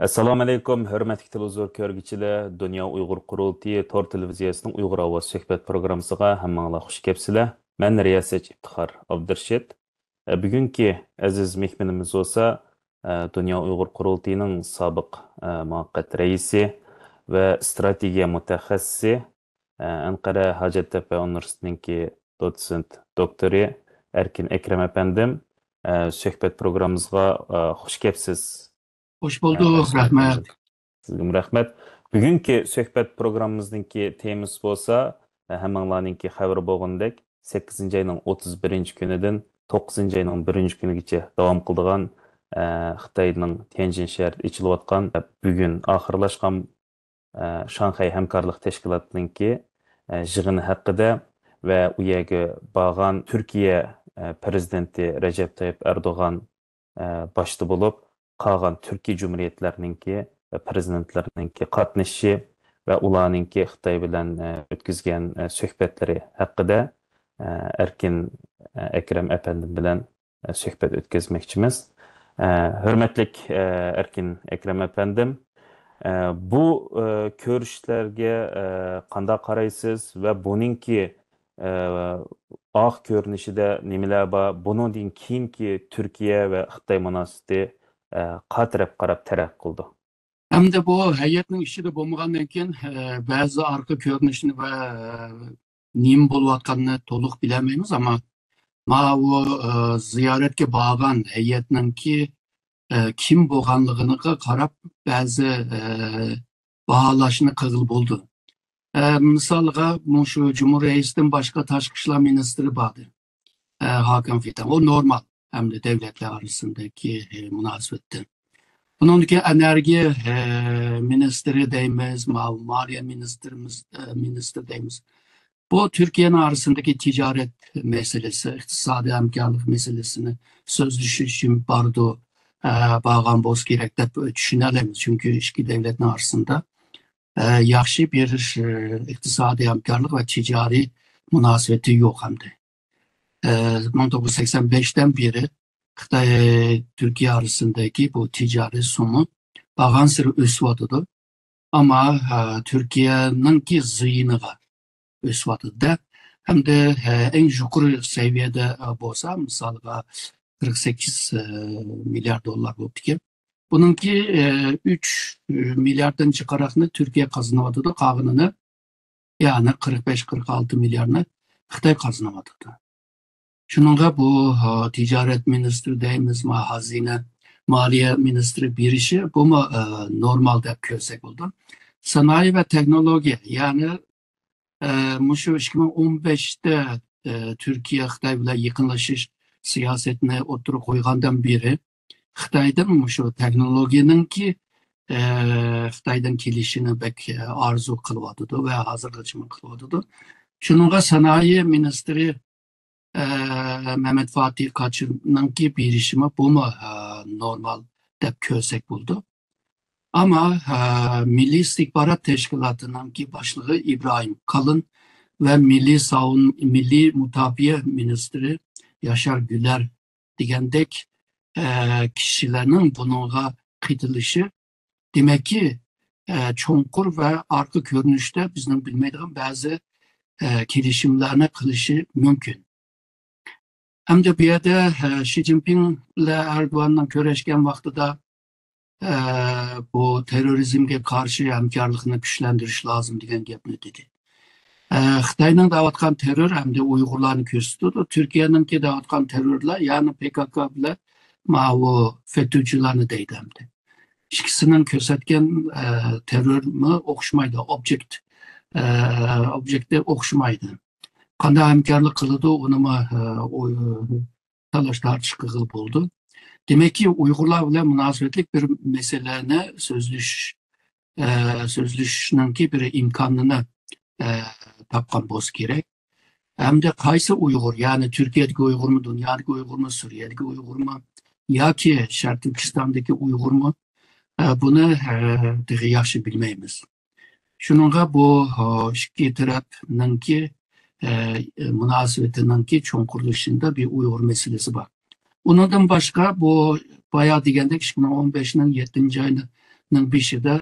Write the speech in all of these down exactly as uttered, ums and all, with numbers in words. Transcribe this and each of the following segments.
ئەسسالامۇ ئەلەيكۇم، ھۆرمەتلىك تېلېۋىزور كۆرگۈچىلەر، دۇنيا ئۇيغۇر قۇرۇلتىيى تور تېلېۋىزىيەسىنىڭ ئۇيغۇر ئاۋازى سۆھبەت پروگراممىسىغا ھەممىڭلار خۇش كەپسىلەر. مەن رىياسەتچى ئىپتىخار ئابدۇرېشىت. ئە، بۈگۈنكى ئەزىز مېھمىنىمىز بولسا، ئە، دۇنيا ئۇيغۇر قۇرۇلتىيىنىڭ سابىق، ئە، مۇۋەققەت رەئىسى ۋە ئىستراتېگىيە مۇتەخەسسىسى، ئە، ئەنقەرە ھاجەتتەپە ئۇنىۋېرسىتېتىنىڭكى دوتسېنت دوكتورى ئەركىن ئەكرەم ئەپەندىم، ئە، سۆھبەت پروگراممىمىزغا، ئە، خۇش كەپسىز. خوش بولدۇق، رەھمەت. سىزگىمۇ رەھمەت. بۈگۈنكى سۆھبەت پروگراممىمىزنىڭكى تېمىسى بولسا، ھەممىڭلارنىڭكى خەۋىرى بولغىنىدەك، سەككىزىنچى ئاينىڭ ئوتتۇز بىرىنچى كۈنىدىن توققۇزىنچى ئاينىڭ بىرىنچى كۈنىگىچە داۋام قىلىدىغان، ئە، خىتاينىڭ تيەنجىن شەھىرىدە ئېچىلىۋاتقان، ئە، بۈگۈن ئاخىرلاشقان، ئە، شاڭخەي ھەمكارلىق تەشكىلاتىنىڭكى، ئە، يىغىنى ھەققىدە ۋە ئۇ يەرگە بارغان تۈركىيە، ئە، پىرېزىدېنتى رەجەپ تايىپ ئەردوغان ئە، باشتا بولۇپ، قالغان تۈركىي جۇمھۇرىيەتلەرنىڭكى ۋە پىرېزىدېنتلىرىنىڭكى قاتنىشىشى ۋە ئۇلارنىڭكى خىتاي بىلەن، ئە، ئۆتكۈزگەن، ئە، سۆھبەتلىرى ھەققىدە، ئە، ئەركىن، ئە، ئەكرەم ئەپەندىم بىلەن، ئە، سۆھبەت ئۆتكۈزمەكچىمىز. ئە، ھۆرمەتلىك، ئە، ئەركىن ئەكرەم ئەپەندىم، ئە، بۇ، ئە، كۆرۈشۈشلەرگە، ئە، قانداق قارايسىز ۋە بۇنىڭكى ئە، ئاق كۆرۈنۈشىدە نېمىلەر بار؟ بۇنىڭدىن كېيىنكى تۈركىيە ۋە خىتاي مۇناسىۋىتى، ئە، قا تەرەپ قاراپ تەرەققىي قىلىدۇ؟ ئەمدى بۇ ھەيئەتنىڭ ئىچىدە بولمىغاندىن كېيىن، ئە، بەزى ئارقا كۆرۈنۈشنى ۋە، ئە، نېمە بولۇۋاتقاننى تولۇق بىلەلمەيمىز، ئەمما ماۋۇ، ئە، زىيارەتكە بارغان ھەيئەتنىڭكى، ئە، كىم بولغانلىقىغا قاراپ بەزى، ئە، باھالاشنى قىلغىلى بولىدۇ. ئە، مىسالغا، مۇشۇ جۇمھۇر رەئىسىدىن باشقا تاشقى ئىشلار مىنىستىرى باردى. ئە، ھاكان فىدان. ئۇ نورمال ھەمدە دۆلەتلەر ئارىسىندىكى، ئە، مۇناسىۋەتتە. بۇنىڭدىكى ئېنېرگىيە، ئە، مىنىستىرى دەيمىز، ما-، مالىيە مىنىستىرىمىز، ئە، مىنىستىرى دەيمىز. بۇ تۈركىيەنىڭ ئارىسىندىكى تىجارەت مەسىلىسى، ئىقتىسادىي ھەمكارلىق مەسىلىسىنى سۆزلىشىش ئۈچۈن بارىدۇ، ئە، بارغان بولسا كېرەك دەپ چۈشىنەلەيمىز. چۈنكى ئىككى دۆلەتنىڭ ئارىسىندا، ئە، ياخشى بىر، ئە، ئىقتىسادىي ھەمكارلىق ۋە تىجارىي مۇناسىۋىتى يوق ئەمدى. ئە، مىڭ توققۇز يۈز سەكسەن بەشتىن بېرى خىتاي، تۈركىيە ئارىسىندىكى بۇ تىجارىي سۇمۇ بارغانسېرى ئۆسۈۋاتىدۇ. ئەمما، ئە، تۈركىيەنىڭكى زىيىنىغا ئۆسۈۋاتىدۇ-دە. ھەمدە، ئە، ئەڭ يۇقىرى سەۋىيەدە، ئە، بولسا، مىسالغا، قىرىق سەككىز، ئە، مىليارد دوللار بوپتىكەن. بۇنىڭكى، ئە، ئۈچ مىلياردتىن جىقراقنى تۈركىيە قازىنىۋاتىدۇ، قالغىنىنى، يەنى قىرىق بەش، قىرىق ئالتە مىلياردنى خىتاي قازىنىۋاتىدۇ. شۇنىڭغا بۇ، ھە، تىجارەت مىنىستىرى دەيمىزما، خەزىنە، مالىيە مىنىستىرى بېرىشى، بۇمۇ، ئە، نورمال دەپ كۆرسەك بولىدۇ. سانائەت ۋە تېخنولوگىيە، يەنى، ئە، مۇشۇ ئىككى مىڭ ئون بەشتە، ئە، تۈركىيە خىتاي بىلەن يېقىنلىشىش سىياسىتىنى ئوتتۇرىغا قويغاندىن بېرى، خىتايدىن مۇشۇ تېخنولوگىيەنىڭكى، ئە، خىتايدىن كېلىشىنى بەك، ئە، ئارزۇ قىلىۋاتىدۇ ۋە ھازىرغىچىمۇ قىلىۋاتىدۇ. شۇنىڭغا سانائەت مىنىستىرى، ئە، مەمەت فاتىھ قاچىرنىڭكى بېرىشىمۇ بۇمۇ، ئە، نورمال دەپ كۆرسەك بولىدۇ. ئەمما، ئە، مىللىي ئىستىخبارات تەشكىلاتىنىڭكى باشلىقى ئىبراھىم قالىن ۋە مىللىي ساۋۇن-، مىللىي مۇداپىئە مىنىستىرى ياشار گۈلەر دېگەندەك، ئە، كىشىلەرنىڭ بۇنىڭغا قېتىلىشى، دېمەككى، ئە، چوڭقۇر ۋە ئارقا كۆرۈنۈشتە بىزنىڭ بىلمەيدىغان بەزى، ئە، كېلىشىملەرنى قىلىشى مۇمكىن. ئەمدى بۇ يەردە، ئە، شى جىنپىڭ بىلەن ئەردوغاننىڭ كۆرۈشكەن ۋاقتىدا، ئە، بۇ تېررورىزمگە قارشى ھەمكارلىقنى كۈچلەندۈرۈش لازىم دېگەن گەپنى دېدى. ئە، خىتاينىڭ دەۋاتقان تېررور ئەمدى ئۇيغۇرلارنى كۆرسىتىدۇ. تۈركىيەنىڭكى دەۋاتقان تېررورلار، يەنى پې كا كا بىلەن ماۋۇ فېتۆچىلارنى دەيدۇ ئەمدى. ئىككىسىنىڭ كۆرسەتكەن، ئە، تېررورمۇ ئوخشىمايدۇ، ئوبيېكت، ئە، ئوبيېكتى ئوخشىمايدۇ. قانداق ھەمكارلىق قىلىدۇ، ئۇنىمۇ، ئە، ئۇ، تالاش تارتىش قىلغىلى بولىدۇ. دېمەككى، ئۇيغۇرلار بىلەن مۇناسىۋەتلىك بىر مەسىلىنى سۆزلىشىش، ئە، سۆزلىشىشنىڭكى بىر ئىمكانىنى، ئە، تاپقان بولسا كېرەك. ھەمدە قايسى ئۇيغۇر، يەنى تۈركىيەدىكى ئۇيغۇرمۇ، دۇنيادىكى ئۇيغۇرمۇ، سۈرىيەدىكى ئۇيغۇرمۇ ياكى شەرقىي تۈركىستاندىكى ئۇيغۇرمۇ، ئە، بۇنى، ئە، تېخى ياخشى بىلمەيمىز. شۇنىڭغا بۇ، ئە، ئىككى تەرەپنىڭكى، ئە، مۇناسىۋىتىنىڭكى چوڭقۇرلىشىشىدا بىر ئۇيغۇر مەسىلىسى بار. ئۇنىڭدىن باشقا بۇ بايا دېگەندەك ئىككى مىڭ ئون بەشنىڭ يەتتىنچى ئاينىڭ ئاينىڭ بېشىدا،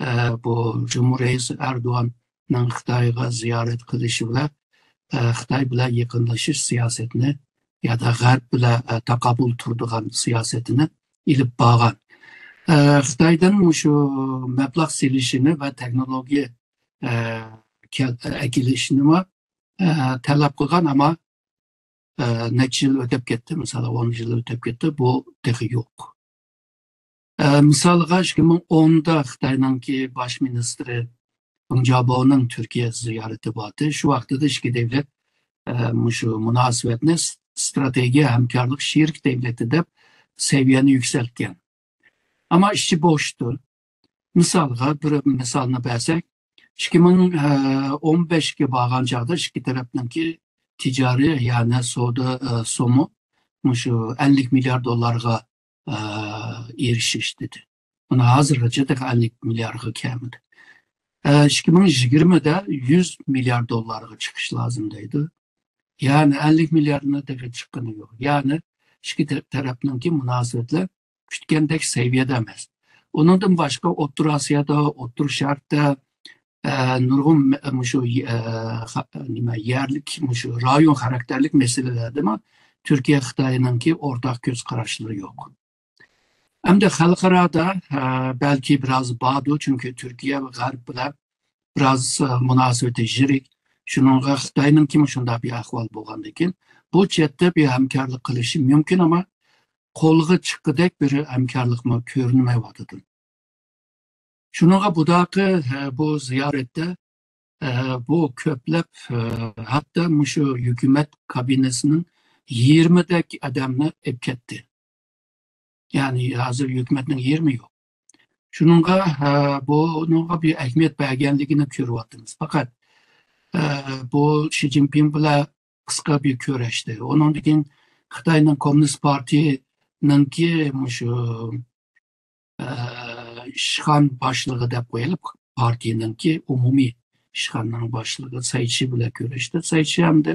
ئە، بۇ جۇمھۇر رەئىسى ئەردوغاننىڭ خىتايغا زىيارەت قىلىشى بىلەن، ئە، خىتاي بىلەن يېقىنلىشىش سىياسىتىنى يادا غەرب بىلەن، ئە، تاقابىل تۇرىدىغان سىياسىتىنى ئېلىپ بارغان. ئە، خىتايدىن مۇشۇ مەبلەغ سېلىشىنى ۋە تېخنولوگىيە، ئە، كەل-، ئەكېلىشنىمۇ، ئە، تەلەپ قىلغان، ئەمما، ئە، نەچچە يىل ئۆتۈپ كەتتى، مىسالى، ئون يىل ئۆتۈپ كەتتى، بۇ تېخى يوق. ئە، مىسالغا، ئىككى مىڭ ئوندا خىتاينىڭكى باش مىنىستىرى ۋېڭ جياباۋنىڭ تۈركىيە زىيارىتى بارتى. شۇ ۋاقتىدا ئىككى دۆلەت، ئە، مۇشۇ مۇناسىۋەتنى س-، ئىستراتېگىيە ھەمكارلىق شېرىك دۆلىتى دەپ سەۋىيەنى يۈكسەلتكەن. ئەمما ئىچى بوشتۇر. مىسالغا، بىر مىسالنى بەرسەك، ئىككى مىڭ ئون بەشكە بارغان چاغدا ئىككى تەرەپنىڭكى تىجارىي، يەنى سودا، ئە، سومۇ مۇشۇ ئەللىك مىليارد دوللارغا، ئە، ئېرىشىش دېدى. مانا ھازىرغىچە تېخى ئەللىك مىلياردقا كەلمىدى. ئە، ئىككى مىڭ يىگىرمىدە يۈز مىليارد دوللارغا چىقىش لازىم دەيدۇ. يەنى ئەللىك مىلياردنى تېخى چىققىنى يوق. يەنى ئىككى تە-، تەرەپنىڭكى مۇناسىۋەتلەر كۈتكەندەك سەۋىيەدە ئەمەس. ئۇنىڭدىن باشقا ئوتتۇرا ئاسىيادا، ئوتتۇرا شەرقتە، ئە، نۇرغۇن مە-، مۇشۇ، ئە، خا-، نېمە، يەرلىك، مۇشۇ رايون خاراكتېرلىك مەسىلىلەردىمۇ تۈركىيە خىتاينىڭكى ئورتاق كۆز قاراشلىرى يوق. ئەمدى خەلقئارادا، ئە، بەلكى بىراز باردۇ، چۈنكى تۈركىيە ۋە غەرب بىلەن بىراز، ئە، مۇناسىۋىتى يىرىك. شۇنىڭغا خىتاينىڭكىمۇ شۇنداق بىر ئەھۋال بولغاندىكىن، بۇ چەتتە بىر ھەمكارلىق قىلىشى مۇمكىن، ئەمما قولغا چىققۇدەك بىر ھەمكارلىقمۇ كۆرۈنمەيۋاتىدۇ. شۇنىڭغا بۇداقى، ھە، بۇ زىيارەتتە، ھە، بۇ كۆپلەپ، ھە، ھەتتا مۇشۇ ھۆكۈمەت كابىنېسىنىڭ يېرىمىدەك ئادەمنى ئېلىپ كەتتى. يەنى ھازىر ھۆكۈمەتنىڭ يېرىمى يوق. شۇنىڭغا، ھە، بۇنىڭغا بىر ئەھمىيەت بەرگەنلىكىنى كۆرۈۋاتىمىز. پەقەت، ھە، بۇ شى جىنپىڭ بىلەن قىسقا بىر كۆرۈشتى. ئۇنىڭدىن كېيىن خىتاينىڭ كوممۇنىست پارتىيىنىڭكى مۇشۇ ئىشخان باشلىقى دەپ قويايلى، پارتىيىنىڭكى ئومۇمىي ئىشخانىنىڭ باشلىقى سەي چى بىلەن كۆرۈشتى. سەي چى ئەمدى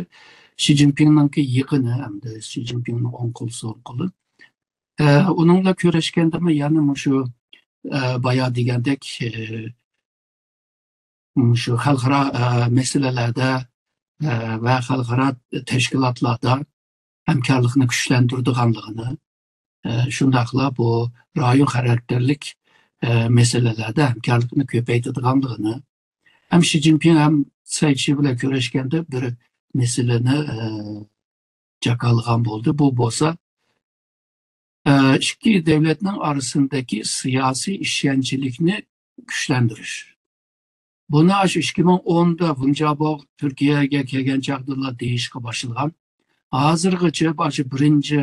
شى جىنپىڭنىڭكى يېقىنى، ئەمدى شى جىنپىڭنىڭ ئوڭ قولى، سول قولى. ئۇنىڭ بىلەن كۆرۈشكەندىمۇ يەنە مۇشۇ بايا دېگەندەك مۇشۇ خەلقئارا مەسىلىلەردە ۋە خەلقئارا تەشكىلاتلاردا ھەمكارلىقنى كۈچلەندۈرىدىغانلىقىنى، شۇنداقلا بۇ رايون خاراكتېرلىك مەسىلىلەردە ھەمكارلىقنى كۆپەيتىدىغانلىقىنى، ھەم شى جىنپىڭ ھەم سەي چى بىلەن كۆرۈشكەندە بىر مەسىلىنى جاكارلىغان بولدى. بۇ بولسا ئىككى دۆلەتنىڭ ئارىسىندىكى سىياسىي ئىشەنچلىكنى كۈچلەندۈرۈش. بۇنى ئاشۇ ئىككى مىڭ ئوندا ۋېڭ جياباۋ تۈركىيەگە كەلگەن چاغدىلا دېيىشقا باشلىغان. ھازىرغىچە ئاشۇ بىرىنچى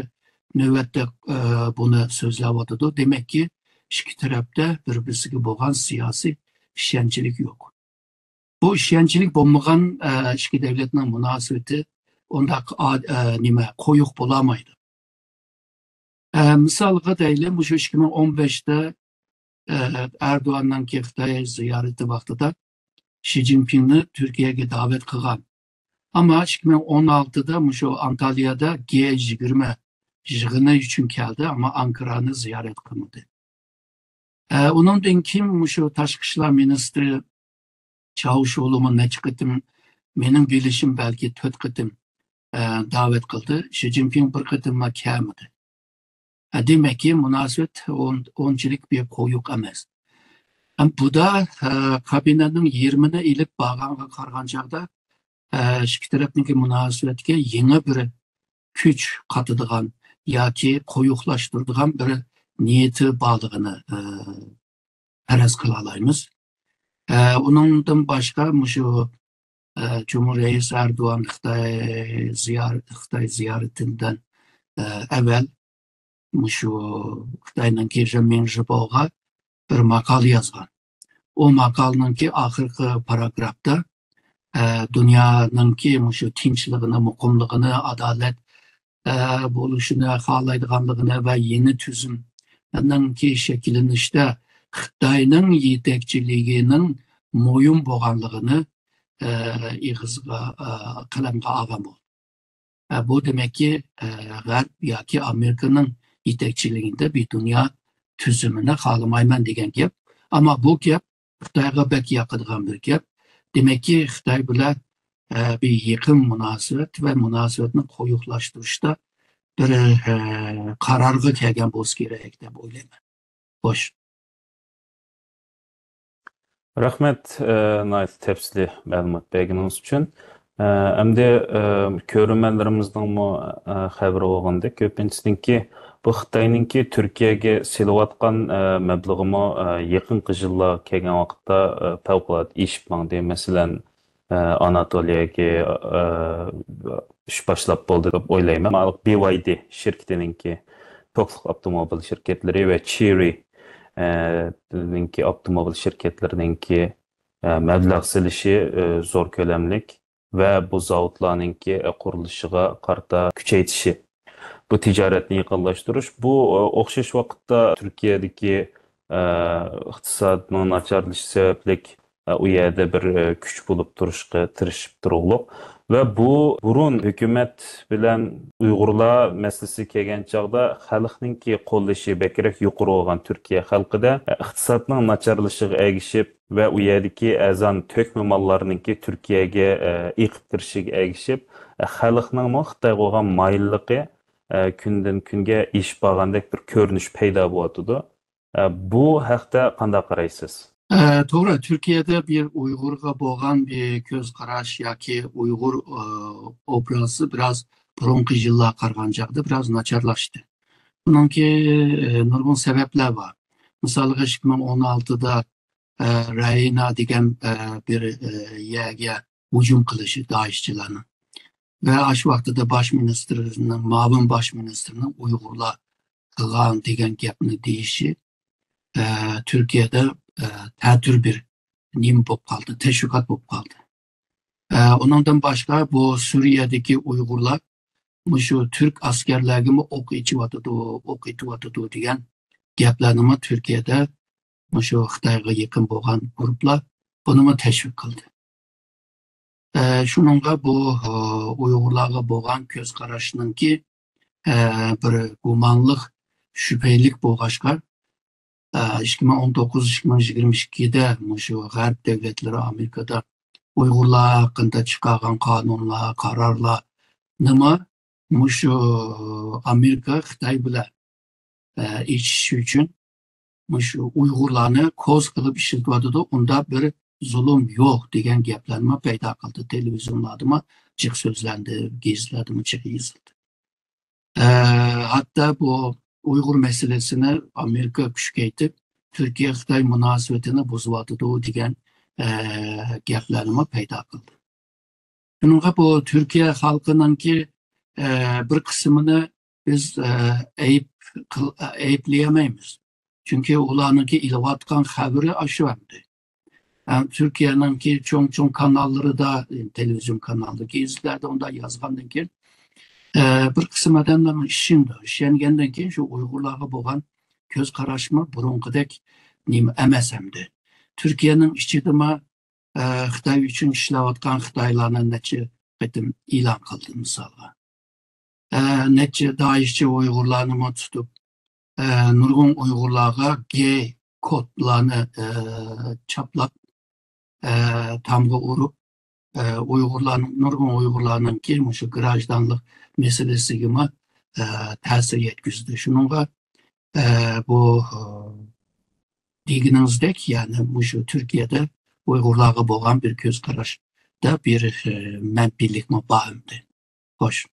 نۆۋەتتە، ئە، بۇنى سۆزلەۋاتىدۇ. دېمەككى، ئىككى تەرەپتە بىر-بىرسىگە بولغان سىياسىي ئىشەنچلىك يوق. بۇ ئىشەنچلىك بولمىغان، ئە، ئىككى دۆلەتنىڭ مۇناسىۋىتى ئۇنداق ئا-، ئە، نېمە، قويۇق بولالمايدۇ. ئە، مىسالغا دەيلى، مۇشۇ ئىككى مىڭ ئون بەشتە، ئە، ئەردوغاننىڭكى خىتاي زىيارىتى ۋاقتىدا شى جىنپىڭنى تۈركىيەگە دەۋەت قىلغان. ئەمما ئىككى مىڭ ئون ئالتىدا مۇشۇ ئانتاليادا گې يىگىرمە يىغىنى ئۈچۈن كەلدى، ئەمما ئانكارانى زىيارەت قىلمىدى. ئە، ئۇنىڭدىن كېيىن مۇشۇ تاشقى ئىشلار مىنىستىرى چاۋۇشئوغلۇمۇ نەچچە قېتىم، مېنىڭ بىلىشىم بەلكى تۆت قېتىم، ئە، دەۋەت قىلدى. شى جىنپىڭ بىر قېتىملا كەلمىدى. ئە، دېمەككى، مۇناسىۋەت ئۇن-، ئۇنچىلىك بىر قويۇق ئەمەس. ھەم بۇدا، ئە، كابىنېتنىڭ يېرىمىنى ئېلىپ بارغانغا قارىغان چاغدا، ئە، ئىككى تەرەپنىڭكى مۇناسىۋەتكە يېڭى بىر كۈچ قاتىدىغان ياكى قويۇقلاشتۇرىدىغان بىر نىيىتى بارلىقىنى، ئە، پەرەز قىلالايمىز. ئە، ئۇنىڭدىن باشقا مۇشۇ، ئە، جۇمھۇر رەئىس ئەردوغان خىتاي زىيار-، خىتاي زىيارىتىدىن، ئە، ئەۋۋەل مۇشۇ خىتاينىڭكى ژېن مىڭ ژىبوغا بىر ماقالە يازغان. ئۇ ماقالىنىڭكى ئاخىرقى پاراگرافتا، ئە، دۇنيانىڭكى مۇشۇ تىنچلىقىنى، مۇقىملىقىنى، ئادالەت، ئە، بولۇشىنى خالايدىغانلىقىنى ۋە يېڭى تۈزۈمنىڭكى شەكىللىنىشتە خىتاينىڭ يېتەكچىلىكىنىڭ مۇھىم بولغانلىقىنى، ئە، ئېغىزغا، ئە، قەلەمگە ئالغان بولدى. ئە، بۇ دېمەككى، ئە، غەرب ياكى ئامېرىكىنىڭ يېتەكچىلىكىدە بىر دۇنيا تۈزۈمىنى خالىمايمەن دېگەن گەپ. ئەمما بۇ گەپ خىتايغا بەك ياقىدىغان بىر گەپ. دېمەككى، خىتاي بىلەن، ئە، بىر يېقىن مۇناسىۋەت ۋە مۇناسىۋەتنى قويۇقلاشتۇرۇشتا بىر، ئە، قارارغا كەلگەن بولسا كېرەك دەپ ئويلايمەن. خوش. رەھمەت، ئە، ناھايىتى تەپسىلىي مەلۇمات بەرگىنىڭىز ئۈچۈن. ئە، ئەمدى، ئە، كۆرۈرمەنلىرىمىزنىڭمۇ، ئە، خەۋىرى بولغاندەك، كۆپىنچىسىنىڭكى بۇ خىتاينىڭكى تۈركىيەگە سېلىۋاتقان، ئە، مەبلىغىمۇ، ئە، يېقىنقى يىللار كەلگەن ۋاقىتتا، ئە، پەۋقۇلئاددە ئېشىپ ماڭدى. مەسىلەن، ئە، ئاناتولىيەگە، ئە، ئىش باشلاپ بولدى دەپ ئويلايمەن. مانا بى ۋاي دى شىركىتىنىڭكى، توكلۇق ئاپتوموبىل شىركەتلىرى ۋە چېرى، ئە، نىڭكى ئاپتوموبىل شىركەتلىرىنىڭكى، ئە، مەبلەغ سېلىشى، ئە، زور كۆلەملىك ۋە بۇ زاۋۇتلارنىڭكى، ئە، قۇرۇلۇشىغا قارىتا كۈچەيتىشى. بۇ تىجارەتنى يېقىنلاشتۇرۇش. بۇ، ئە، ئوخشاش ۋاقىتتا تۈركىيەدىكى، ئە، ئىقتىسادنىڭ ناچارلىشىشى سەۋەبلىك، ئە، ئۇ يەردە بىر، ئە، كۈچ بولۇپ تۇرۇشقا تىرىشىپ تۇرۇقلۇق. ۋە بۇ بۇرۇن ھۆكۈمەت بىلەن ئۇيغۇرلار مەسىلىسى كەلگەن چاغدا خەلقنىڭكى قوللىشى بەكرەك يۇقىرى بولغان تۈركىيە خەلقىدە، ئە، ئىقتىسادنىڭ ناچارلىشىشىغا ئەگىشىپ ۋە ئۇ يەردىكى ئەرزان تۆكمە ماللارنىڭكى تۈركىيەگە، ئە، ئېقىپ كىرىشىگە ئەگىشىپ، ئە، خەلقنىڭمۇ خىتايغا بولغان مايىللىقى، ئە، كۈندىن كۈنگە ئېشىپ بارغاندەك بىر كۆرۈنۈش پەيدا بولۇۋاتىدۇ. ئە، بۇ ھەقتە قانداق قارايسىز؟ ئە، توغرا، تۈركىيەدە بىر ئۇيغۇرغا بولغان بىر كۆز قاراش ياكى ئۇيغۇر، ئە، ئوبرازى بىراز بۇرۇنقى يىللارغا قارىغان چاغدا بىراز ناچارلاشتى. بۇنىڭكى، ئە، نۇرغۇن سەۋەبلەر بار. مىسالغا، ئىككى مىڭ ئون ئالتىدا، ئە، رەينا دېگەن، ئە، بىر، ئە، يەرگە ھۇجۇم قىلىشى دائىشچىلارنىڭ. ۋە ئاشۇ ۋاقتىدا باش مىنىستىرنىڭ، مۇئاۋىن باش مىنىستىرنىڭ ئۇيغۇرلار قىلغان دېگەن گەپنى دېيىشى، ئە، تۈركىيەدە، ئە، تەتۈر بىر نېمە بولۇپ قالدى، تەشۋىقات بولۇپ قالدى. ئە، ئۇنىڭدىن باشقا بۇ سۈرىيەدىكى ئۇيغۇرلار مۇشۇ تۈرك ئەسكەرلەرگىمۇ ئوق ئېچىۋاتىدۇ، ئوق ئېتىۋاتىدۇ دېگەن گەپلەرنىمۇ تۈركىيەدە مۇشۇ خىتايغا يېقىن بولغان گۇرۇپلار بۇنىمۇ تەشۋىق قىلدى. ئە، شۇنىڭغا بۇ، ئۇيغۇرلارغا بولغان كۆز قاراشنىڭكى، ئە، بىر گۇمانلىق، شۈبھىلىك بولغاچقا، ئىككى مىڭ ئون توققۇز، ئىككى مىڭ يىگىرمە ئىككىدە مۇشۇ غەرب دۆلەتلىرى ئامېرىكىدا ئۇيغۇرلار ھەققىدە چىقارغان قانۇنلار، قارارلارنىمۇ مۇشۇ ئامېرىكا خىتاي بىلەن، ئە، ئېچىش ئۈچۈن مۇشۇ ئۇيغۇرلارنى كوز قىلىپ ئىشلىتىۋاتىدۇ، ئۇنداق بىر زۇلۇم يوق دېگەن گەپلەرنىمۇ پەيدا قىلدى. تېلېۋىزىيونلاردىمۇ جىق سۆزلەندى، گېزىتلەردىمۇ جىق يېزىلدى. ئە، ھەتتا بۇ ئۇيغۇر مەسىلىسىنى ئامېرىكا كۈچەيتىپ، تۈركىيە خىتاي مۇناسىۋىتىنى بۇزۇۋاتىدۇ دېگەن، ئە، گەپلەرنىمۇ پەيدا قىلدى. شۇنىڭغا بۇ تۈركىيە خەلقىنىڭكى، ئە، بىر قىسمىنى بىز، ئە، ئەيىب قىل-، ئەيىبلىيەلمەيمىز. چۈنكى ئۇلارنىڭكى ئېلىۋاتقان خەۋىرى ئاشۇ ئەمدى. ھەم تۈركىيەنىڭكى چوڭ-چوڭ كاناللىرىدا، تېلېۋىزىيون كانالدا، گېزىتلەردە ئۇنداق يازغاندىن كېيىن، ئە، بىر قىسىم ئادەملەر ئىشىنىدۇ. ئىشەنگەندىن كېيىن شۇ ئۇيغۇرلارغا بولغان كۆز قاراشمۇ بۇرۇنقىدەك نېمە ئەمەس ئەمدى. تۈركىيەنىڭ ئىچىدىمۇ، ئە، خىتاي ئۈچۈن ئىشلەۋاتقان خىتايلارنى نەچچە قېتىم ئېلان قىلدى، مىسالغا. ئە، نەچچە دائىشچى ئۇيغۇرلارنىمۇ تۇتۇپ، ئە، نۇرغۇن ئۇيغۇرلارغا گەي كودلارنى، ئە، چاپلاپ، ئە، تامغا ئۇرۇپ، ئە، ئۇيغۇرلارنىڭ، نۇرغۇن ئۇيغۇرلارنىڭكى مۇشۇ گراژدانلىق مەسىلىسىگىمۇ، ئە، تەسىر يەتكۈزدى. شۇنىڭغا، ئە، بۇ، ئە، دېگىنىڭىزدەك، يەنى مۇشۇ تۈركىيەدە ئۇيغۇرلارغا بولغان بىر كۆز قاراشتا بىر، ئە، مەنپىيلىكمۇ بار ئەمدى. خوش.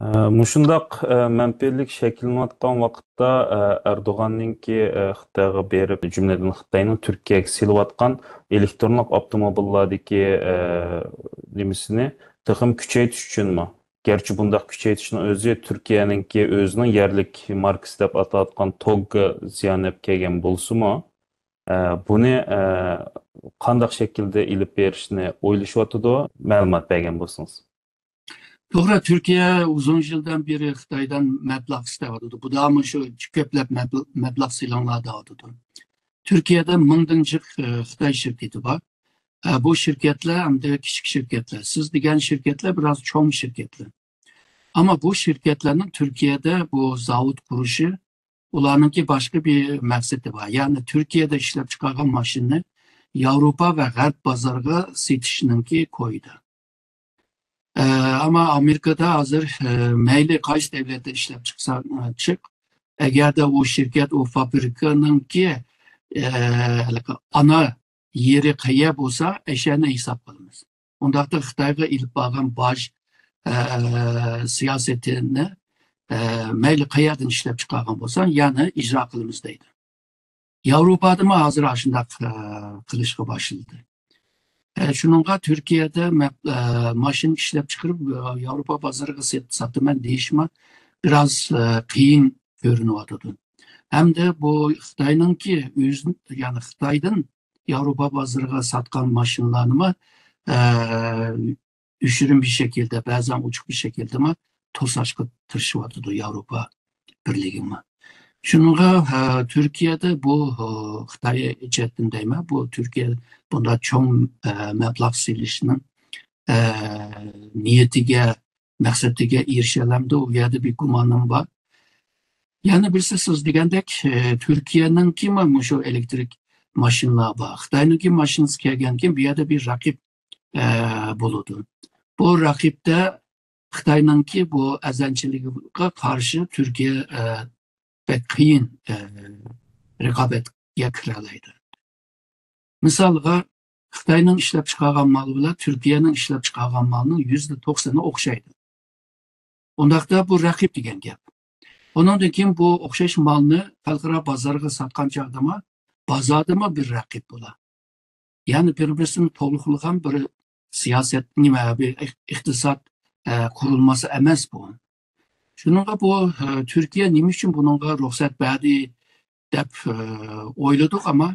ئە، مۇشۇنداق، ئە، مەنپىيلىك شەكىللىنىۋاتقان ۋاقىتتا، ئە، ئەردوغاننىڭكى، ئە، خىتايغا بېرىپ، جۈملىدىن خىتاينىڭ تۈركىيەگە سېلىۋاتقان ئېلېكترونلۇق ئاپتوموبىللاردىكى، ئە، نېمىسىنى تېخىمۇ كۈچەيتىش ئۈچۈنمۇ؟ گەرچە بۇنداق كۈچەيتىشنىڭ ئۆزى تۈركىيەنىڭكى ئۆزىنىڭ يەرلىك ماركىسى دەپ ئاتاۋاتقان توگغا زىيان ئېلىپ كەلگەن بولسىمۇ، ئە، بۇنى، ئە، قانداق شەكىلدە ئېلىپ بېرىشنى ئويلىشىۋاتىدۇ؟ مەلۇمات بەرگەن بولسىڭىز. توغرا، تۈركىيە ئۇزۇن يىلدىن بېرى خىتايدىن مەبلەغ ئىستەۋاتىدۇ. بۇ دائىم شۇ كۆپلەپ مەبلەغ، مەبلەغ سېلىڭلار دەۋاتىدۇ. تۈركىيەدە مىڭدىن جىق، ئە، خىتاي شىركىتى بار. ئە، بۇ شىركەتلەر ئەمدى كىچىك شىركەتلەر. سىز دېگەن شىركەتلەر بىراز چوڭ شىركەتلەر. ئەمما بۇ شىركەتلەرنىڭ تۈركىيەدە بۇ زاۋۇت قۇرۇشى، ئۇلارنىڭكى باشقا بىر مەقسىتى بار. يەنى تۈركىيەدە ئىشلەپ چىقارغان ماشىنىنى ياۋروپا ۋە غەرب بازارىغا سېتىشنىڭكى كويىدا. ئە، ئەمما ئامېرىكىدا ھازىر، ئە، مەيلى قايسى دەۋلەتتە ئىشلەپ چىقساڭ، ئە، چىق، ئەگەردە ئۇ شىركەت، ئۇ فابرىكىنىڭكى، ئە، ئانا يېرى قەيەر بولسا، ئەشەنى ھېساب قىلىمىز. ئۇنداقتا خىتايغا ئېلىپ بارغان باج، ئە، سىياسىتىنى، ئە، مەيلى قەيەردىن ئىشلەپ چىقارغان بولساڭ، يەنى ئىجرا قىلىمىز دەيدۇ. ياۋروپادىمۇ ھازىر ئاشۇنداق، ئە، قىلىشقا باشلىدى. ئە، شۇنىڭغا تۈركىيەدە مە-، ئە، ماشىنا ئىشلەپ چىقىرىپ، ئە، ياۋروپا بازىرىغا سېت-، ساتىمەن دېيىشمۇ بىراز، ئە، قىيىن كۆرۈنۈۋاتىدۇ. ھەمدە بۇ خىتاينىڭكى ئۆز-، يەنى خىتايدىن ياۋروپا بازىرىغا ساتقان ماشىنىلارنىمۇ، ئە، ئۆچۈرۈم بىر شەكىلدە، بەزەن ئوچۇق بىر شەكىلدىمۇ توساشقا تىرىشىۋاتىدۇ ياۋروپا بىرلىكىمۇ. شۇنىڭغا، ئە، تۈركىيەدە بۇ، ئە، خىتاي جەھەتتىن دەيمەن، بۇ تۈركىيە بۇنداق چوڭ، ئە، مەبلەغ سېلىشنىڭ، ئە، نىيىتىگە، مەقسىتىگە ئېرىشەلەمدۇ؟ ئۇ يەردە بىر گۇمانىم بار. يەنە بىرسى، سىز دېگەندەك، ئە، تۈركىيەنىڭكىمۇ مۇشۇ ئېلېكترىك ماشىنىلار بار. خىتاينىڭكى ماشىنىسى كەلگەندىن كېيىن بۇ يەردە بىر رەقىب، ئە، بولىدۇ. بۇ رەقىبتە خىتاينىڭكى بۇ ئەزەنچىلىكىگە قارشى تۈركىيە، ئە، بەك قىيىن، ئە، رىقابەتكە كىرەلەيدۇ. مىسالغا، خىتاينىڭ ئىشلەپ چىقارغان مالى بىلەن تۈركىيەنىڭ ئىشلەپ چىقارغان مالىنىڭ يۈزدە توقسىنى ئوخشايدۇ. ئۇنداقتا بۇ رەقىب دېگەن گەپ. ئۇنىڭدىن كېيىن بۇ ئوخشاش مالنى خەلقئارا بازارغا ساتقان چاغدىمۇ، بازاردىمۇ بىر رەقىب بولا. يەنى بىر-بىرسىنى تولۇقلىغان بىر سىياسەت، نېمە، بىر ئىق-، ئىقتىساد، ئە، قۇرۇلمىسى ئەمەس بۇ. شۇنىڭغا بۇ، ئە، تۈركىيە نېمە ئۈچۈن بۇنىڭغا رۇخسەت بەردى دەپ، ئە، ئويلىدۇق، ئەمما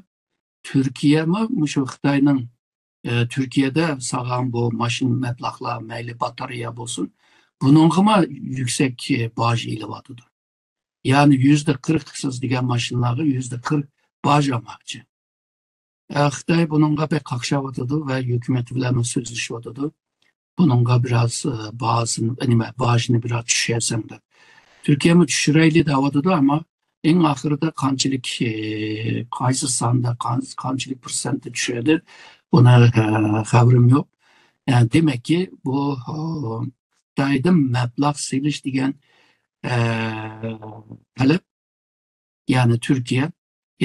تۈركىيەمۇ مۇشۇ خىتاينىڭ، ئە، تۈركىيەدە سالغان بۇ ماشىنا مەبلەغلەر، مەيلى باتارېيە بولسۇن، بۇنىڭغىمۇ يۈكسەك، ئە، باج ئېلىۋاتىدۇ. يەنى يۈزدە قىرىق سىز دېگەن ماشىنىلارغا يۈزدە قىرىق باج ئالماقچى. ئە، خىتاي بۇنىڭغا بەك قاقشاۋاتىدۇ ۋە ھۆكۈمەت بىلەنمۇ سۆزلىشىۋاتىدۇ. بۇنىڭغا بىراز، ئە، باھاسىنى، نېمە، باجنى بىراز چۈشۈرسەڭ دەپ. تۈركىيەمۇ چۈشۈرەيلى دەۋاتىدۇ، ئەمما ئەڭ ئاخىرىدا قانچىلىك، ئە، قايسى ساندا، قان-، قانچىلىك پىرسەنتتە چۈشۈرىدۇ، بۇنى، ئە، خەۋىرىم يوق. ئە، دېمەككى، بۇ، ئە، خىتايدىن مەبلەغ سېلىش دېگەن، ئە، تەلەپ، يەنى تۈركىيە،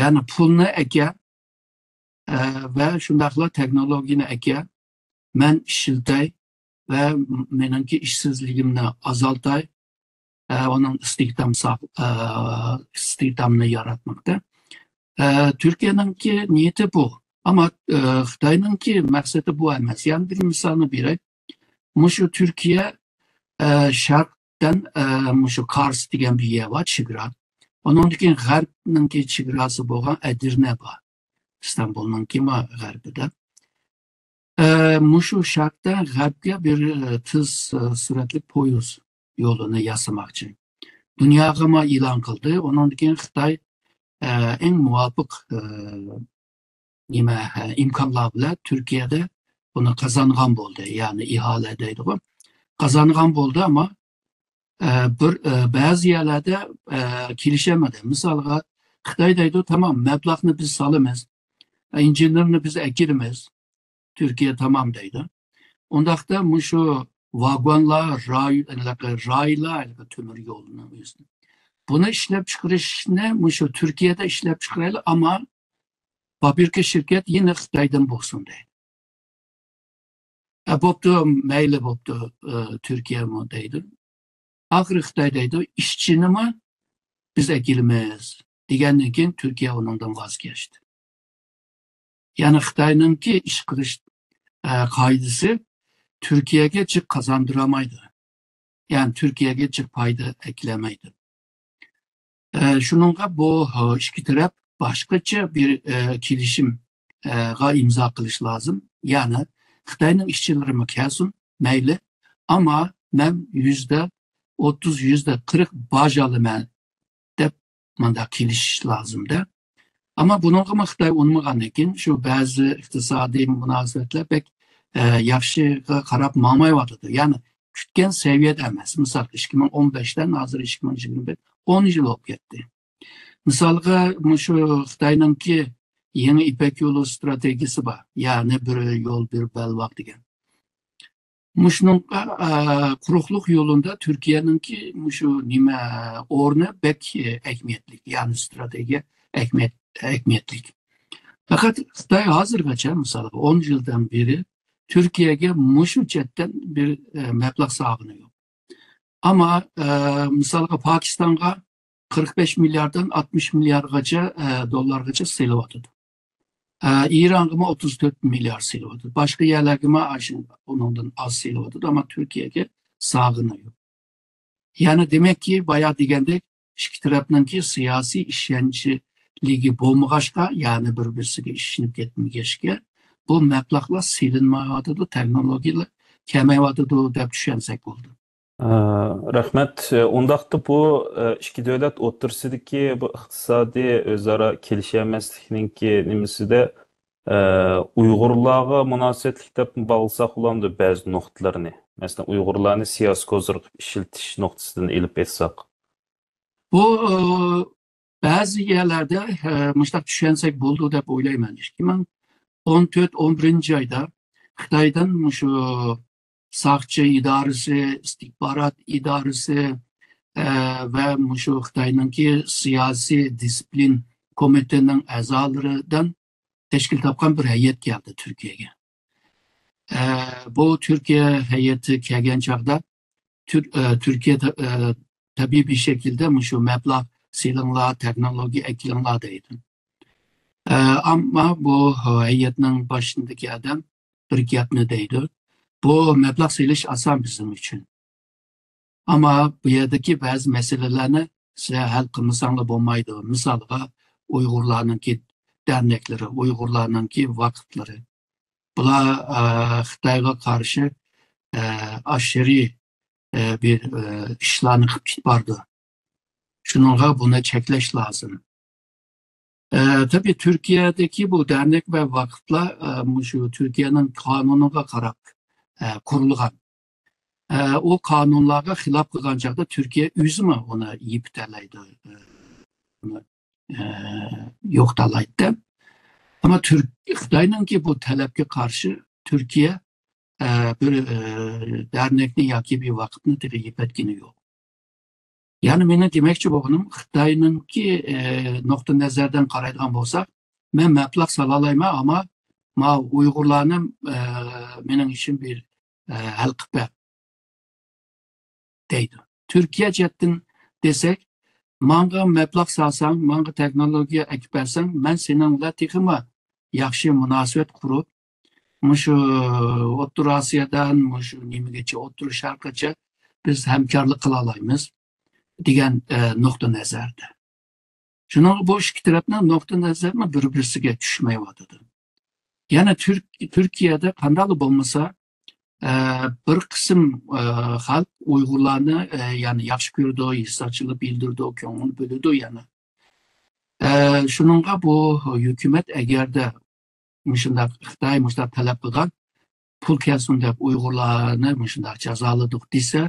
يەنى پۇلنى ئەكە، ئە، ۋە شۇنداقلا تېخنولوگىيەنى ئەكە، مەن ئىشلىتەي ۋە مېنىڭكى ئىشسىزلىكىمنى ئازالتاي، ئە، ئۇنىڭ ئىستىھدام ساق-، ئە، ئىستىھدامنى ياراتماقتا. ئە، تۈركىيەنىڭكى نىيىتى بۇ. ئەمما، ئە، خىتاينىڭكى مەقسىتى بۇ ئەمەس. يەنە بىر مىسالنى بېرەي. مۇشۇ تۈركىيە، ئە، شەرقتىن، ئە، مۇشۇ كارس دېگەن بىر يەر بار، چېگرا. ئۇنىڭدىن كېيىن غەربنىڭكى چېگراسى بولغان ئەدىرنە بار. ئىستانبۇلنىڭكىمۇ غەربىدە. ئە، مۇشۇ شەرقتىن غەربكە بىر، ئە، تېز، ئە، سۈرئەتلىك پويىز يولىنى ياسىماقچى. دۇنياغىمۇ ئېلان قىلدى. ئۇنىڭدىن كېيىن خىتاي، ئە، ئەڭ مۇۋاپىق، ئە، نېمە، ئە، ئىمكانلار بىلەن تۈركىيەدە بۇنى قازانغان بولدى. يەنى ئىھالە دەيدىغۇ. قازانغان بولدى، ئەمما، ئە، بىر، ئە، بەزى يەرلەردە، ئە، كېلىشەلمىدى. مىسالغا، خىتاي دەيدۇ، تامام، مەبلەغنى بىز سالىمىز، ئىنژېنېرنى بىز ئەكېلىمىز، تۈركىيە تامام دەيدۇ. ئۇنداقتا مۇشۇ ۋاگونلار، راي-، رايلار، تۆمۈر يولىنىڭ ئۆزىنى. بۇنى ئىشلەپ چىقىرىشنى مۇشۇ تۈركىيەدە ئىشلەپ چىقىرايلى، ئەمما فابرىكا شىركەت يەنە خىتايدىن بولسۇن دەيدۇ. ئە، بوپتۇ، مەيلى بوپتۇ، ئە، تۈركىيەمۇ دەيدۇ. ئاخىرى خىتاي دەيدۇ، ئىشچىنىمۇ بىز ئەكېلىمىز دېگەندىن كېيىن تۈركىيە ئۇنىڭدىن ۋاز كەچتى. يەنى خىتاينىڭكى ئىش قىلىش، ئە، قائىدىسى تۈركىيەگە جىق قازاندۇرالمايدۇ. يەنى تۈركىيەگە جىق پايدا ئەكېلەلمەيدۇ. ئە، شۇنىڭغا بۇ، ئە، ئىككى تەرەپ باشقىچە بىر، ئە، كېلىشىم، ئە، غا ئىمزا قىلىش لازىم. يەنى خىتاينىڭ ئىشچىلىرىمۇ كەلسۇن، مەيلى، ئەمما مەن يۈزدە ئوتتۇز، يۈزدە قىرىق باج ئالىمەن دەپ مۇنداق كېلىشىش لازىمدە. ئەمما بۇنىڭغىمۇ خىتاي ئۇنىمىغاندىن كېيىن شۇ بەزى ئىقتىسادىي مۇناسىۋەتلەر بەك، ئە، ياخشىغا قاراپ ماڭمايۋاتىدۇ. يەنى كۈتكەن سەۋىيەدە ئەمەس. مىسال، ئىككى مىڭ ئون بەشتىن ھازىر ئىككى مىڭ يىگىرمە بىر، ئون يىل بولۇپ كەتتى. مىسالغا، مۇشۇ خىتاينىڭكى يېڭى يىپەك يولى ستراتېگىيىسى بار. يەنى بىر يول، بىر بەلباغ دېگەن. مۇشۇنىڭغا، ئە، قۇرۇقلۇق يولىدا تۈركىيەنىڭكى مۇشۇ نېمە ئورنى بەك، ئە، ئەھمىيەتلىك، يەنى ستراتېگىيە ئەھمىيەت-، ئەھمىيەتلىك. پەقەت خىتاي ھازىرغىچە، مىسالغا، ئون يىلدىن بېرى تۈركىيەگە مۇشۇ جەھەتتىن بىر، ئە، مەبلەغ سالغىنى يوق. ئەمما، ئە، مىسالغا، پاكىستانغا قىرىق بەش مىلياردتىن ئاتمىش مىلياردغىچە، ئە، دوللارغىچە سېلىۋاتىدۇ. ئە، ئىرانغىمۇ ئوتتۇز تۆت مىليارد سېلىۋاتىدۇ. باشقا يەرلەرگىمۇ ئاشۇ، ئۇنىڭدىن ئاز سېلىۋاتىدۇ، ئەمما تۈركىيەگە سالغىنى يوق. يەنى دېمەككى، بايا دېگەندەك، ئىككى تەرەپنىڭكى سىياسىي ئىشەنچلىكى بولمىغاچقا، يەنى بىر-بىرسىگە ئىشىنىپ كەتمىگەچكە، بۇ مەبلەغلەر سېلىنمايۋاتىدۇ، تېخنولوگىيەلەر كەلمەيۋاتىدۇ دەپ چۈشەنسەك بولىدۇ. ئە، رەھمەت. ئۇنداقتا بۇ، ئە، ئىككى دۆلەت ئوتتۇرىسىدىكى بۇ ئىقتىسادىي ئۆزئارا كېلىشەلمەسلىكنىڭكى نېمىسىدە، ئە، ئۇيغۇرلارغا مۇناسىۋەتلىك دەپ باغلىساق بولامدۇ بەزى نۇقتىلارنى؟ مەسىلەن، ئۇيغۇرلارنى سىياسىي كوزىر قىلىپ ئىشلىتىش نۇقتىسىدىن ئېلىپ ئېيتساق. بۇ، ئە، بەزى يەرلەردە، ئە، مۇشۇنداق چۈشەنسەك بولىدۇ دەپ ئويلايمەن. ئىككى مىڭ ئون تۆت، ئون بىرىنچى ئايدا خىتايدىن مۇشۇ ساقچى ئىدارىسى، ئىستىخبارات ئىدارىسى، ئە، ۋە مۇشۇ خىتاينىڭكى سىياسىي دىسسىپلىن كومىتېتىنىڭ ئەزالىرىدىن تەشكىل تاپقان بىر ھەيئەت كەلدى تۈركىيەگە. ئە، بۇ تۈركىيە ھەيئىتى كەلگەن چاغدا تۈر-، ئە، تۈركىيە تە-، ئە، تەبىئىي بىر شەكىلدە مۇشۇ مەبلەغ سېلىڭلار، تېخنولوگىيە ئەكېلىڭلار دەيدۇ. ئە، ئەمما بۇ ھەيئەتنىڭ باشىدىكى ئادەم بىر گەپنى دەيدۇ. بۇ مەبلەغ سېلىش ئاسان بىزنىڭ ئۈچۈن. ئەمما بۇ يەردىكى بەزى مەسىلىلەرنى سىلەر ھەل قىلمىساڭلار بولمايدۇ. مىسالغا، ئۇيغۇرلارنىڭكى دەرنەكلىرى، ئۇيغۇرلارنىڭكى ۋاقىپلىرى. بۇلار، ئە، خىتايغا قارشى، ئە، ئاشىرى، ئە، بىر، ئە، ئىشلارنى قىلىپ كېتىپ بارىدۇ. شۇنىڭغا بۇنى چەكلەش لازىم. ئە، تەبىئىي، تۈركىيەدىكى بۇ دەرنەك ۋە ۋاقىپلار، ئە، مۇشۇ تۈركىيەنىڭ قانۇنىغا قاراپ، ئە، قۇرۇلغان. ئە، ئۇ قانۇنلارغا خىلاپ قىلغان چاغدا تۈركىيە ئۆزىمۇ ئۇنى يېپىتەلەيدۇ، ئە، ئۇنى، ئە، يوقىتالايتتى. ئەمما تۈرك-، خىتاينىڭكى بۇ تەلەپكە قارشى تۈركىيە، ئە، بىر، ئە، دەرنەكنى ياكى بىر ۋاقىپنى تېخى يېپەتكىنى يوق. يەنى مېنىڭ دېمەكچى بولغىنىم، خىتاينىڭكى، ئە، نۇقتىئى نەزەردىن قارايدىغان بولساق، مەن مەبلەغ سالالايمەن، ئەمما ماۋۇ ئۇيغۇرلارنى، ئە، مېنىڭ ئۈچۈن بىر، ئە، ھەل قىلىپ بەر دەيدۇ. تۈركىيە جەھەتتىن دېسەك، ماڭا مەبلەغ سالساڭ، ماڭا تېخنولوگىيە ئەكىپ بەرسەڭ، مەن سېنىڭ بىلەن تېخىمۇ ياخشى مۇناسىۋەت قۇرۇپ، مۇشۇ ئوتتۇرا ئاسىيادىن مۇشۇ نېمىگىچە، ئوتتۇرا شەرققىچە بىز ھەمكارلىق قىلالايمىز دېگەن، ئە، نۇقتىئى نەزەردە. شۇنىڭغا بۇ ئىككى تەرەپنىڭ نۇقتىئى نەزەرمۇ بىر-بىرسىگە چۈشمەيۋاتىدۇ. يەنە تۈرك-، تۈركىيەدە قانداقلا بولمىسا، ئە، بىر قىسىم، ئە، خەلق ئۇيغۇرلارنى، ئە، يەنى ياخشى كۆرىدۇ، ھېسداشلىق بىلدۈرىدۇ، كۆڭۈل بۆلىدۇ يەنە. ئە، شۇنىڭغا بۇ ھۆكۈمەت ئەگەردە مۇشۇنداق خىتاي مۇشۇنداق تەلەپ قىلغان، پۇل كەلسۇن دەپ ئۇيغۇرلارنى مۇشۇنداق جازالىدۇق دېسە،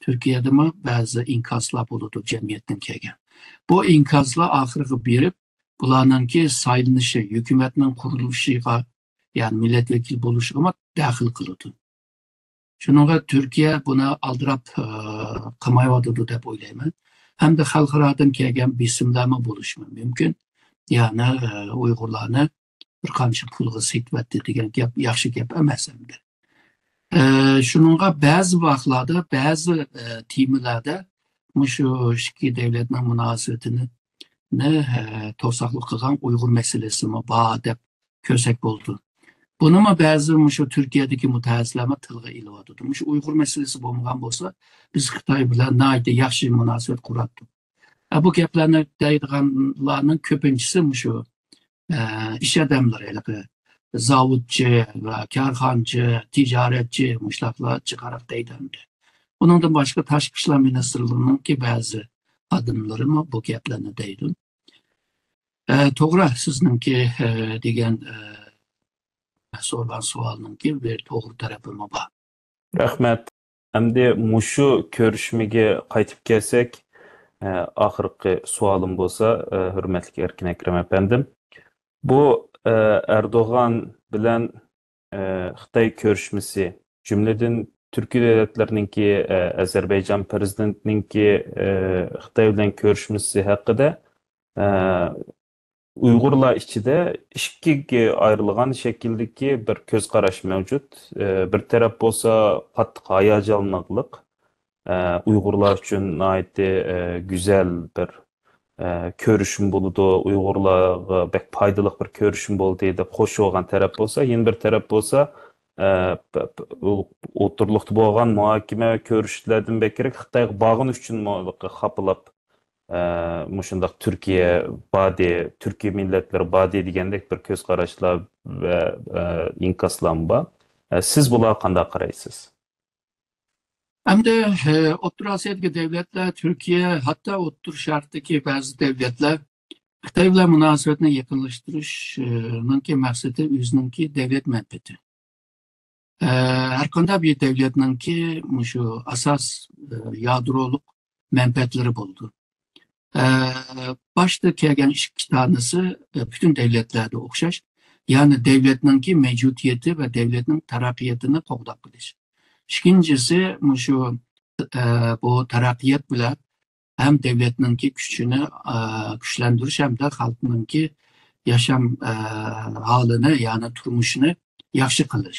تۈركىيەدىمۇ بەزى ئىنكاسلار بولىدۇ جەمئىيەتتىن كەلگەن. بۇ ئىنكاسلار ئاخىرىغا بېرىپ، بۇلارنىڭكى سايلىنىشى، ھۆكۈمەتنىڭ قۇرۇلۇشىغا، يەنى مىللەت ۋەكىلى بولۇشىغىمۇ دەخلى قىلىدۇ. شۇنىڭغا تۈركىيە بۇنى ئالدىراپ، ئى، قىلمايۋاتىدۇ دەپ ئويلايمەن. ھەمدە خەلقئارادىن كەلگەن بېسىملارمۇ بولۇشى مۇمكىن. يەنى، ئى، ئۇيغۇرلارنى بىر قانچە پۇلغا سېتىۋەتتى دېگەن گەپ ياخشى گەپ ئەمەس ئەمدى. ئى، شۇنىڭغا بەزى ۋاقىتلاردا بەزى، ئى، تېمىلاردا مۇشۇ ئىككى دۆلەتنىڭ مۇناسىۋىتىنى، ئى، توساقلىق قىلغان ئۇيغۇر مەسىلىسىمۇ بار دەپ كۆرسەك بولىدۇ. بۇنىمۇ بەزى مۇشۇ تۈركىيەدىكى مۇتەخەسسىسلەرمۇ تىلغا ئېلىۋاتىدۇ. مۇشۇ ئۇيغۇر مەسىلىسى بولمىغان بولسا، بىز خىتاي بىلەن ناھايىتى ياخشى مۇناسىۋەت قۇراتتۇق. ئە، بۇ گەپلەرنى دەيدىغانلارنىڭ كۆپىنچىسى مۇشۇ، ئە، ئىش ئادەملىرى، ھېلىقى زاۋۇتچى ۋە كارخانىچى، تىجارەتچى، مۇشۇنداقلار جىقراق دەيدۇ ئەمدى. ئۇنىڭدىن باشقا تاشقى ئىشلار مىنىستىرلىقىنىڭكى بەزى خادىملىرىمۇ بۇ گەپلەرنى دەيدۇ. ئە، توغرا، سىزنىڭكى، ئە، دېگەن، ئە، سورىغان سوئالنىڭكى بىر توغرا تەرىپىمۇ بار. رەھمەت. ئەمدى مۇشۇ كۆرۈشمىگە قايتىپ كەلسەك، ئە، ئاخىرقى سوئالىم بولسا، ئە، ھۆرمەتلىك ئەركىن ئەكرەم ئەپەندىم، بۇ، ئە، ئەردوغان بىلەن، ئە، خىتاي كۆرۈشمىسى، جۈملىدىن تۈركىي دۆلەتلەرنىڭكى، ئە، ئەزەربەيجان پىرېزىدېنتىنىڭكى، ئە، خىتاي بىلەن كۆرۈشمىسى ھەققىدە، ئە، ئۇيغۇرلار ئىچىدە ئىككىگە ئايرىلغان شەكىلدىكى بىر كۆز قاراش مەۋجۇت. ئە، بىر تەرەپ بولسا قاتتىق ھاياجانلىقلىق، ئە، ئۇيغۇرلار ئۈچۈن ناھايىتى، ئە، گۈزەل بىر، ئە، كۆرۈشۈم بولىدۇ، ئۇيغۇرلارغا بەك پايدىلىق بىر كۆرۈشۈم بولدى دەپ خوش بولغان تەرەپ بولسا، يەنە بىر تەرەپ بولسا، ئە، پ-، پ-، ئۇ-، ئوتتۇرىلىقتا بولغان مۇھاكىمە ۋە كۆرۈشۈشلەردىن بەكرەك خىتايغا بارغىنى ئۈچۈنمۇ خاپىلاپ، ئە، مۇشۇنداق تۈركىيە باردى، تۈركىي مىللەتلەر باردى دېگەندەك بىر كۆز قاراشلار ۋە، ئە، ئىنكاسلارمۇ بار. ئە، سىز بۇلارغا قانداق قارايسىز؟ ئەمدى، ئە، ئوتتۇرا ئاسىيادىكى دۆلەتلەر، تۈركىيە، ھەتتا ئوتتۇرا شەرقتىكى بەزى دۆلەتلەر خىتاي بىلەن مۇناسىۋەتنى يېقىنلاشتۇرۇشنىڭكى مەقسىتى ئۆزىنىڭكى دۆلەت مەنپەئەتى. ئە، ھەر قانداق بىر دۆلەتنىڭكى مۇشۇ ئاساس، ئە، يادرولۇق مەنپەئەتلىرى بولىدۇ. ئە، باشتا كەلگەن ئىككى تانىسى، ئە، پۈتۈن دۆلەتلەردە ئوخشاش، يەنى دۆلەتنىڭكى مەۋجۇدىيىتى ۋە دۆلەتنىڭ تەرەققىياتىنى قوغداپ قېلىش. ئىككىنچىسى، مۇشۇ، ئە، بۇ تەرەققىيات بىلەن ھەم دۆلەتنىڭكى كۈچىنى، ئە، كۈچلەندۈرۈش ھەمدە خەلقنىڭكى ياشام، ئە، ھالىنى، يەنى تۇرمۇشىنى ياخشى قىلىش.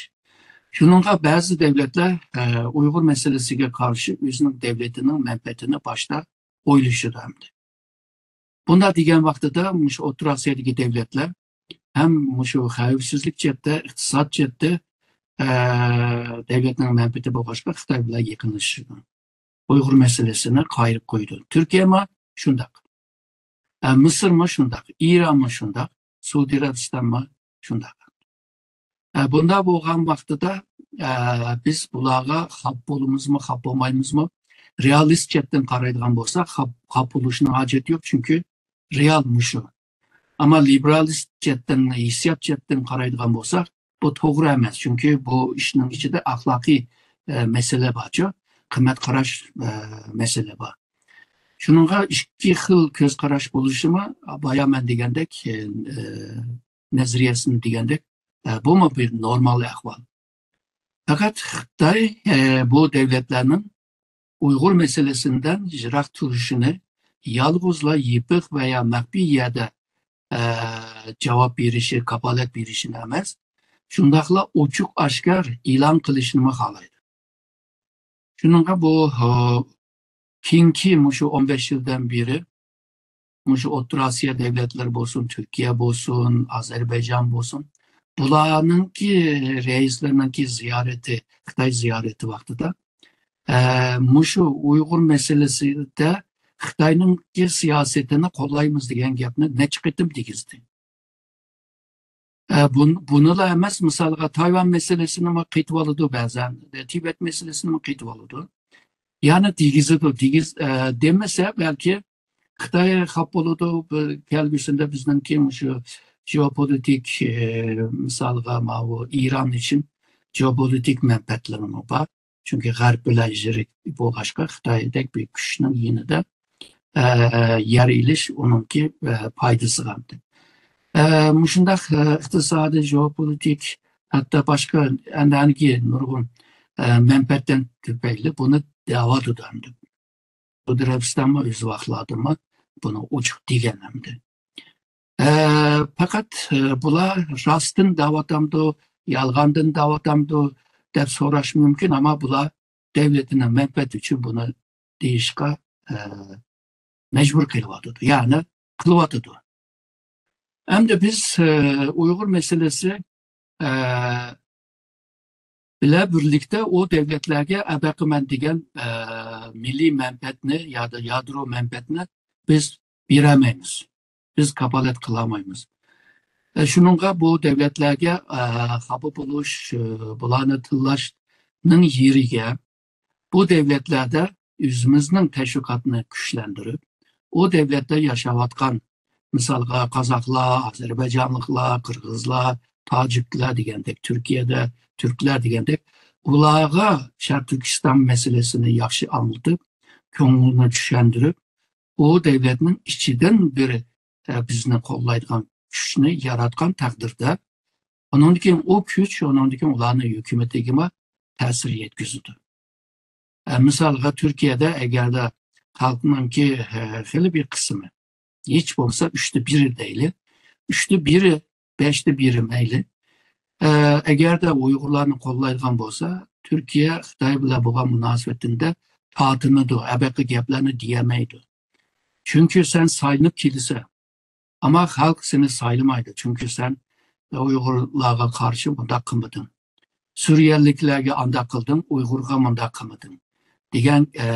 شۇنىڭغا بەزى دۆلەتلەر، ئە، ئۇيغۇر مەسىلىسىگە قارشى ئۆزىنىڭ دۆلىتىنىڭ مەنپەئەتىنى باشتا ئويلىشىدۇ ئەمدى. بۇنداق دېگەن ۋاقتىدا مۇشۇ ئوتتۇرا ئاسىيادىكى دۆلەتلەر ھەم مۇشۇ خەۋپسىزلىك جەھەتتە، ئىقتىساد جەھەتتە، ئە، دۆلەتنىڭ مەنپەئەتى بولغاچقا خىتاي بىلەن يېقىنلىشىدۇ. ئۇيغۇر مەسىلىسىنى قايرىپ قويىدۇ. تۈركىيەمۇ شۇنداق. ئە، مىسىرمۇ شۇنداق. ئىرانمۇ شۇنداق. سئۇدى ئەرەبىستانمۇ شۇنداق. ئە، بۇنداق بولغان ۋاقتىدا، ئە، بىز بۇلارغا خاپا بولىمىزمۇ، خاپا بولمايمىزمۇ؟ رېئالىست جەھەتتىن قارايدىغان بولساق، خاپ-، خاپا بولۇشنىڭ ھاجىتى يوق، چۈنكى رېئال مۇشۇ. ئەمما لىبېرالىست جەھەتتىن، ھېسسىيات جەھەتتىن قارايدىغان بولساق، بۇ توغرا ئەمەس. چۈنكى بۇ ئىشنىڭ ئىچىدە ئەخلاقىي، ئە، مەسىلە بارچۇ، قىممەت قاراش، ئە، مەسىلە بار. شۇنىڭغا ئىككى خىل كۆز قاراش بولۇشىمۇ، بايا مەن دېگەندەك، ئە، نەزەرىيەسىنى دېگەندەك، ئە، بۇمۇ بىر نورمال ئەھۋال. پەقەت خىتاي، ئە، بۇ دۆلەتلەرنىڭ ئۇيغۇر مەسىلىسىدىن يىراق تۇرۇشىنى يالغۇزلا يېپىق ۋە يا مەخپىي يەردە، ئە، جاۋاب بېرىشى، كاپالەت بېرىشىنى ئەمەس، شۇنداقلا ئوچۇق ئاشكار ئېلان قىلىشنىمۇ خالايدۇ. شۇنىڭغا بۇ، ھە، كېيىنكى مۇشۇ ئون بەش يىلدىن بېرى مۇشۇ ئوتتۇرا ئاسىيا دۆلەتلىرى بولسۇن، تۈركىيە بولسۇن، ئازەربەيجان بولسۇن، بۇلارنىڭكى رەئىسلىرىنىڭكى زىيارىتى، خىتاي زىيارىتى ۋاقتىدا، ئە، مۇشۇ ئۇيغۇر مەسىلىسىدە خىتاينىڭكى سىياسىتىنى قوللايمىز دېگەن گەپنى نەچچە قېتىم دېگۈزدى. ئە، بۇن-، بۇنىلا ئەمەس، مىسالغا تايۋان مەسىلىسىنىمۇ قېتىۋالىدۇ بەزەن، تىبەت مەسىلىسىنىمۇ قېتىۋالىدۇ. يەنى دېگۈزىدۇ، دېگۈز-، ئە، دېمىسە، بەلكى خىتاي خاپا بولىدۇ، بىر كەلگۈسىدە بىزنىڭكى مۇشۇ جېئوپولىتىك، ئە، مىسالغا ماۋۇ ئىران ئۈچۈن جېئوپولىتىك مەنپەئەتلىرىمۇ بار. چۈنكى غەرب بىلەن يىرىك بولغاچقا، خىتايدەك بىر كۈچنىڭ يېنىدا، ئە، يەر ئېلىش ئۇنىڭكى، ئە، پايدىسىغا. ئە، مۇشۇنداق، ئە، ئىقتىسادىي، جېئوپولىتىك، ھەتتا باشقا ئەنئەنىگە نۇرغۇن، ئە، مەنپەئەتتىن تۈپەيلى بۇنى دەۋاتىدۇ ئەمدى. سئۇدى ئەرەبىستانمۇ ئۆز ۋاقىتلاردىمۇ بۇنى ئوچۇق دېگەن ئەمدى. ئە، پەقەت، ئە، بۇلار راستتىن دەۋاتامدۇ، يالغاندىن دەۋاتامدۇ دەپ سوراش مۇمكىن، ئەمما بۇلار دۆلىتىنىڭ مەنپەئەتى ئۈچۈن بۇنى دېيىشقا، ئە، مەجبۇر قىلىۋاتىدۇ، يەنى قىلىۋاتىدۇ. ئەمدى بىز، ئە، ئۇيغۇر مەسىلىسى، ئە، بىلەن بىرلىكتە ئۇ دۆلەتلەرگە ئەبەقىمەن دېگەن، ئە، مىللىي مەنپەئەتنى يادا يادرو مەنپەئەتنى بىز بېرەلمەيمىز. بىز كاپالەت قىلالمايمىز. ئە، شۇنىڭغا بۇ دۆلەتلەرگە، ئە، خاپا بولۇش، ئە، بۇلارنى تىللاشنىڭ يېرىگە بۇ دۆلەتلەردە ئۆزىمىزنىڭ تەشۋىقاتنى كۈچلەندۈرۈپ، ئۇ دۆلەتتە ياشاۋاتقان، مىسالغا، قازاقلار، ئازەربەيجانلىقلار، قىرغىزلار، تاجىكلار دېگەندەك، تۈركىيەدە تۈركلەر دېگەندەك، ئۇلارغا شەرقىي تۈركىستان مەسىلىسىنى ياخشى ئاڭلىتىپ، كۆڭلىنى چۈشەندۈرۈپ، ئۇ دۆلەتنىڭ ئىچىدىن بىر، ئە، بىزنى قوللايدىغان كۈچنى ياراتقان تەقدىردە، ئۇنىڭدىن كېيىن ئۇ كۈچ، ئۇنىڭدىن كېيىن ئۇلارنىڭ ھۆكۈمىتىگىمۇ تەسىر يەتكۈزىدۇ. ئە، مىسالغا، تۈركىيەدە ئەگەردە خەلقنىڭكى، ئە، خېلى بىر قىسمى، ھېچ بولمىسا ئۈچتە بىرى دەيلى، ئۈچتە بىرى، بەشتە بىرى مەيلى، ئە، ئەگەردە ئۇيغۇرلارنى قوللايدىغان بولسا، تۈركىيە خىتاي بىلەن بولغان مۇناسىۋىتىدە تارتىنىدۇ، ئەبەقە گەپلەرنى دېيەلمەيدۇ. چۈنكى سەن سايلىنىپ كېلىسەن، ئەمما خەلق سېنى سايلىمايدۇ، چۈنكى سەن ئۇيغۇرلارغا قارشى مۇنداق قىلمىدىڭ، سۈرىيەلىكلەرگە ئانداق قىلدىڭ، ئۇيغۇرغا مۇنداق قىلمىدىڭ دېگەن، ئە،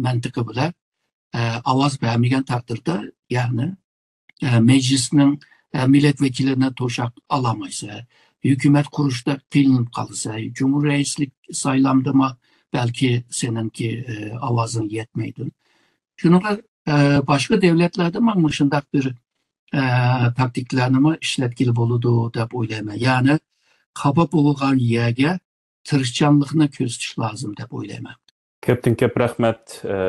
مەنتىقى بىلەن، ئە، ئاۋاز بەرمىگەن تەقدىردە، يەنى، ئە، مەجلىسنىڭ، ئە، مىللەت ۋەكىللىرىنى توشاپ ئالالمايسەن، ھۆكۈمەت قۇرۇشتا قىينىلىپ قالىسەن، جۇمھۇر رەئىسلىك سايلامدىمۇ بەلكى سېنىڭكى، ئە، ئاۋازىڭ يەتمەيدۇ. شۇنىڭغا، ئە، باشقا دۆلەتلەردە مانا مۇشۇنداق بىر، ئە، تاكتىكىلارنىمۇ ئىشلەتكىلى بولىدۇ دەپ ئويلايمەن. يەنى خاپا بولغان يەرگە تىرىشچانلىقنى كۆرسىتىش لازىم دەپ ئويلايمەن. كۆپتىن كۆپ رەھمەت، ئە،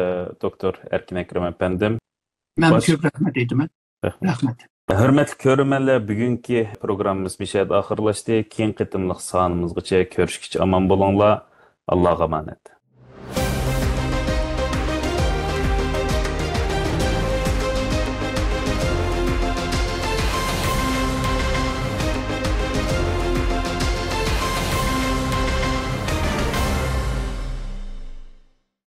دوكتور ئەركىن ئەكرەم ئەپەندىم. مەن باش- كۆپ رەھمەت ئېيتىمەن. رەھمەت. رەھمەت. ھۆرمەتلىك كۆرۈرمەنلەر، بۈگۈنكى پروگراممىمىز مۇشۇ يەردە ئاخىرلاشتى. كېيىنكى قېتىملىق سانىمىزغىچە كۆرۈشكىچە ئامان بولۇڭلار. ئاللاغا ئامانەت.